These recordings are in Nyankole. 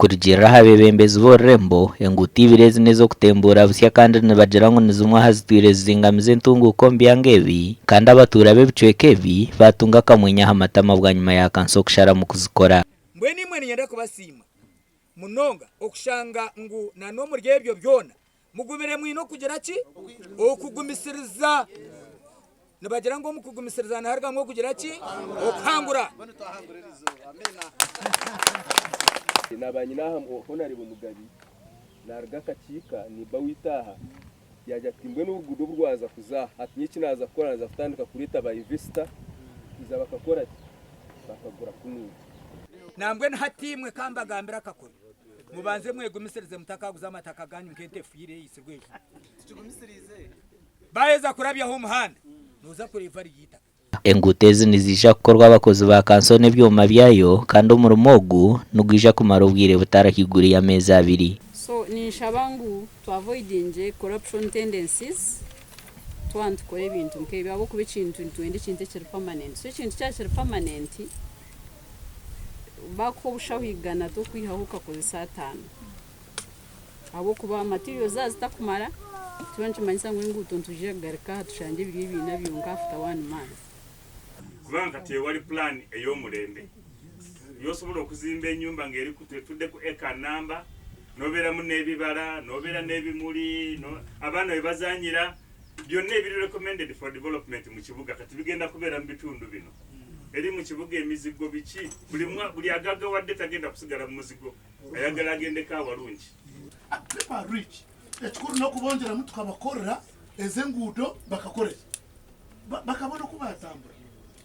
Okurugiirira aha beebembezi b'orurembo, enguuto ibiri ezi n'ez'okutembuura busya kandi nibagira ngu ni zimwe aha zitwire zizingamize entunguuka omu byanga ebi kandi abatuura b'ebicweka ebi baatunga akamwenyo aha matama bwanyima ya kanso kusharamu kuzikora. Mbwenu imwe niinyenda kubasiima munonga okushanga ngu na n'omuri ebyo byona Mugumire mwine okugira ki? Okugumisiriza. Nibagira ngu omu kugumisiriza niharugamu okugira ki? Okuhangura. Naaba nyine aha Honarebo Mugabi naruga akakiika niiba waitu aha yaagira ati mbwenu oruguudo obu rwaza kuza aha ati nyowe eki naaza kukora naaza kutandika kureeta ba investor kwija bakakora ki bakagura kunuya. Nambwenu hati imwe ka mbagambire akakuru. Mubanze mwegumisirize mutakaguza amataka ganyu nk'ente efiire eitsirwe ejo. Baaheza kurabyaho omuhanda, nooza kureeba riri eitaka. Enguuto ezi niziija kukorwa abakozi ba kanso n'ebyoma byayo kandi omurimo ogu nigwija kumara obwire butari ahaiguru y'ameezi abiri. So ninshaba ngu tu avoidingye corruption tendencies twaba nitukora ebintu nk'ebi ahabw'okuba ekintu nitwenda ekintu ekiri permanent. So ekintu kyaba kiri permanent, Baakuha obushaho igana tokwihaho okakozesa ataano ahabw'okuba materials zaaba zitakumara nikiba nikimanyisa ngu enguuto nitwija kugaruka aha tushangye biri ebiina byonka after one month. Kubanga kati ewali plan ey'omulembe y'osobola okuzimba enyumba ng'eri ku etudde ku acre namba n'obeeramu n'ebibala n'obeera n'ebimuli no abaana we bazanyira byonna ebiri recommended for development mu kibuga kati bigenda kubeera mu bitundu bino. Eri mu kibuga emizigo biki buli mwa buli agagawadde tagenda kusigala mu muzigo ayagala agendeko awalungi. People are rich ekikuru nokubongyeramu tukabakorera ezi enguudo bakakoreki bakabona oku batambura.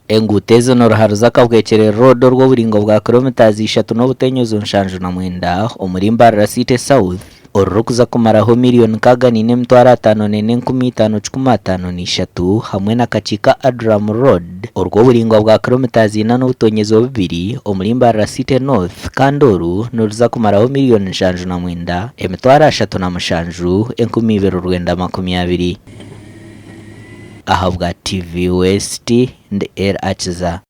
Enguuto ezi n'oruharuza Kabwekyere Road orw'oburingo bwa kilometres ishatu n'obutenyozo 79 omuri Mbarara City South orurikuza kumaraho miriyoni 604,553 hamwe na Kakiika Adulam Road orw'oburaingwa bwa kilometres ina n'obutonyezo bubiri omuri Mbarara City North kandi oru niruza kumaraho miriyoni 79,307,220. Ahabwa TV West, ndi El Akiza.